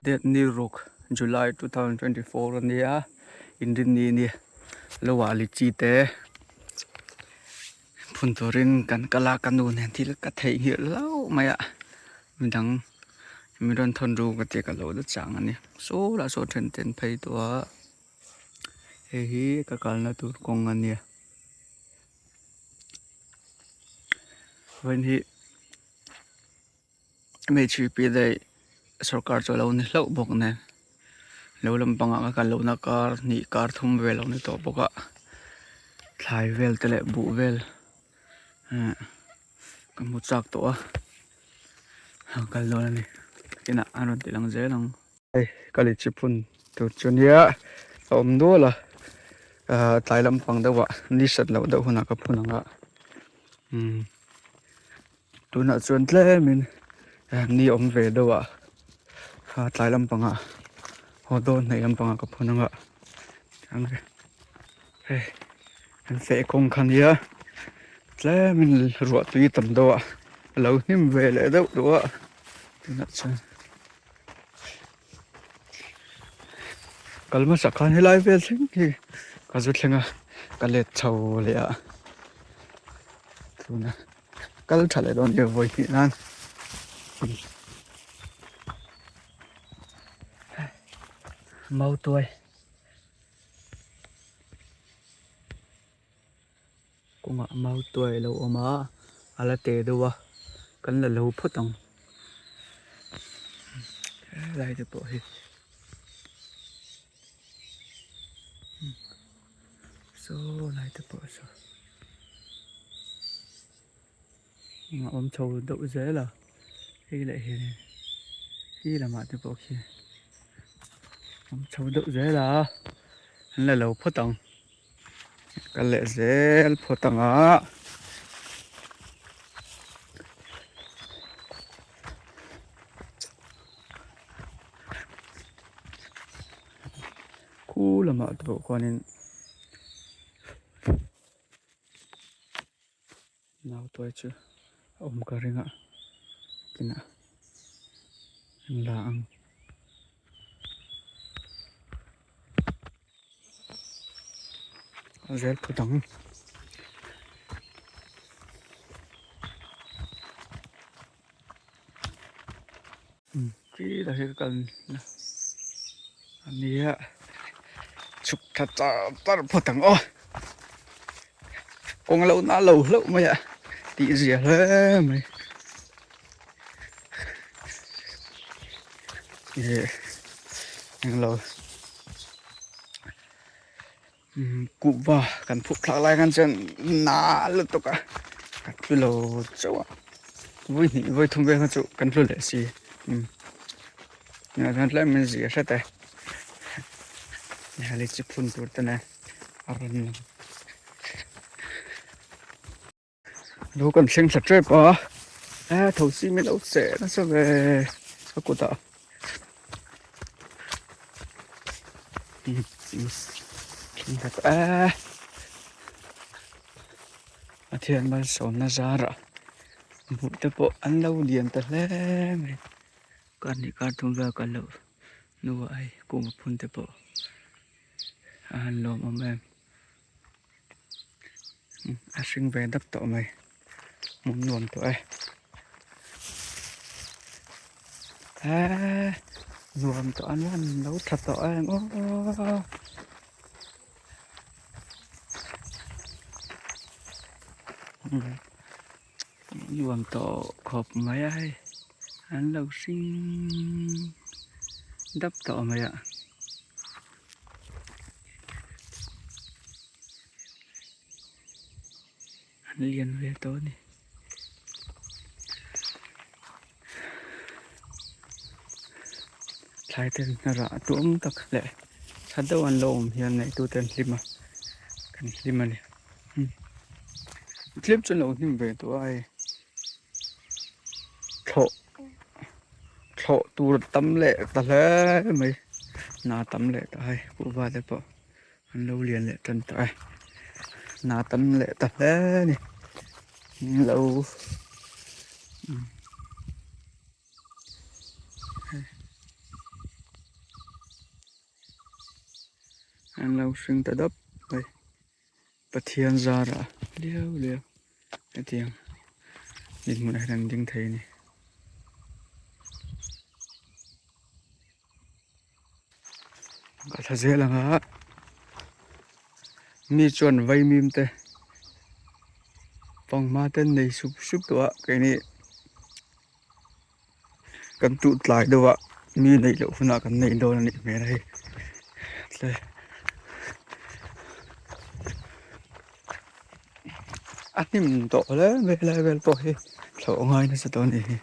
Date ni ruk July 2024 a nia inrinni a ni lo ah litchi te phun turin kan kal a ka nu nen thil ka theihnghilh hlauh mai a midang min rawn thawn ru ka tia ka lo la chang a ni saw lah saw then ten phei tawh a hei hi ka kalna tur kawng a nia vawiin hi. Hmeichhe pi daih sorkar chu a lo ni hlauh bawk nen lo lampangah ka kal lohna kar hnih kar thum vel a lo ni tawh bawk a thlai vel te leh buh vel ehh ka hmu chak tawh a a kal dawn a ni inah a rawn ti lang zel ang. Hei ka litchi phun tur chu nia a awm nual a ahh tlai lampang deuhah ni sat loh deuh hunah ka phun ang a umm. Tunah chuan tlemin ni awm ve deuh a tlai lampangah haw dawn hnaih lampangah ka phun anga hei an feh kawng kha nia tlemin ruah tui tam deuh a a lo hnim ve leh deuh duh a tunah chuan kal hmasa khan helai vel thleng hi ka zu thleng a ka let chho leh a tuna kal tha leh dawn nia vawi hnih nan mautuai kawngah mautuai a lo awm a a la te deuh a kan la lo phawt ang helai te pawh hi saw lai te pawh saw a awm chho deuh zel a hei leh hianin khi lamah te pawh khi awm chho deuh zel a an la lo phawt ang kal leh zel phawt ang a. Khu lamah te pawh khuanin nau tuai chu a awm ka ring a kinah an la ang. Zel phut ang. Khi lah hi ka kal na a nia chhuk thla char char phawt ang aw kawng lo na lo hlauh mai a tih zia hle mai ih englo kuhva kan phuh thlak lai khan chuan na lutuk a ka tlu lo chauh a vawi hnih vawi thum vel kha chu kan tlu leh si tunah chuan tlem in zia hret e hali chi phun tur te nen a rawn lang. Lo kan thleng thla tep a e tho si min lo che nasa ve ka kutah thleng thla tawh e Pathian malsawmna zarah buh te pawh an lo lian ta hle mai kar hnih kar thum vel kal loh hnuah hei kung a phun te pawh a han lawmawm em. A hring ve dap tawh mai hmuh nuam tawh e eee nuam tawh an lan lo tha tawh em aw nuam tawh khawp mai a hei an lo hring dap tawh mai a. An lian ve tawh a ni. Thlai ten rah tuam tak leh tha deuh an lo awm hian ngaihtute an hlim a kan hlim a ni. Tlem chu an lo hnim ve tawh a hei thlawh. Thlawh tur tam leh ta hle mai hna tam leh ta hei kuhva te pawh an lo lian leh tan tawh e hna tam leh ta hle a ni lo An lo hring ta dap mai. Pathian zarah liau liau hetiang dinhmunah hian an ding thei a ni. Ka thla zel ang a mi chuan vaimim te fanghma te an nei sup sup tawh a keini kan tuh tlai deuh a mi neih loh hunah kan neih dawn a nih hmel a hei a hnim tawh hle mai helai vel pawh hi thlawh ngai nasa tawh a nih hi.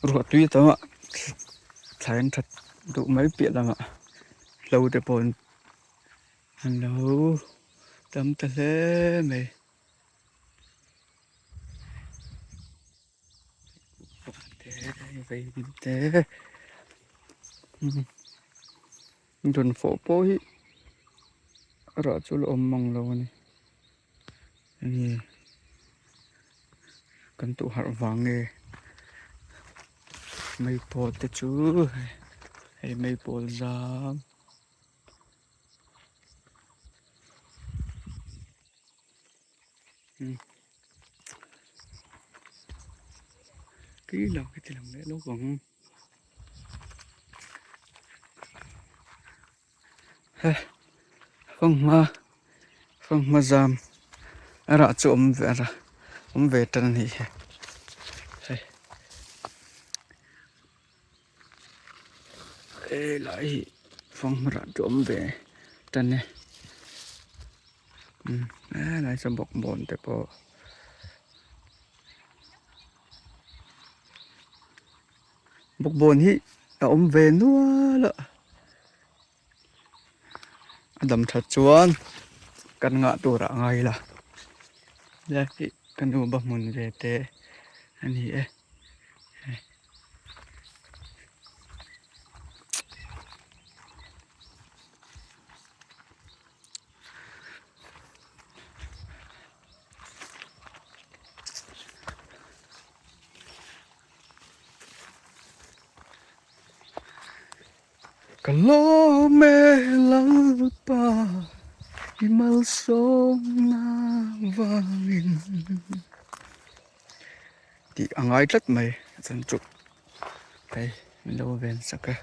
Ruah tui a tam a thlai an that duh mai piah lamah hlo te pawh an lo tam ta hle mai. Dawnfawh pawh hi a rah chu la awm mang lo a ni. Enge kan tuh harh vang nge maipawl te chu hei maipawl zam tui lo khi ti lang leh lawk ang he fanghma fanghma zam a rah chu awm ve a awm ve tan a nih hi hei helai hi fanghma rah chu awm ve tan e umm helai saw bawkbawn te pawh. Bawkbawn hi a awm ve nual a a dam that chuan kan ngah tur ah ngai ila helai hi ka nu ba hmun ve te a ni e. Ka lawm e Lalpa i malsawmna vangin tih a ngai tlat mai chuan chu hei min lo ven sak a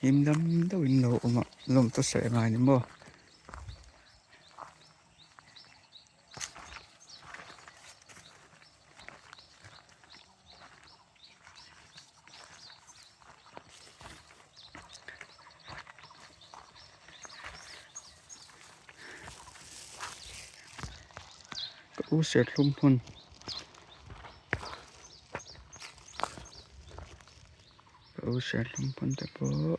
him dam deuhin lo awm a lawm chu sawi a ngai ni maw. Ka u serthlum hmun ka u serthlum hmun te pawh.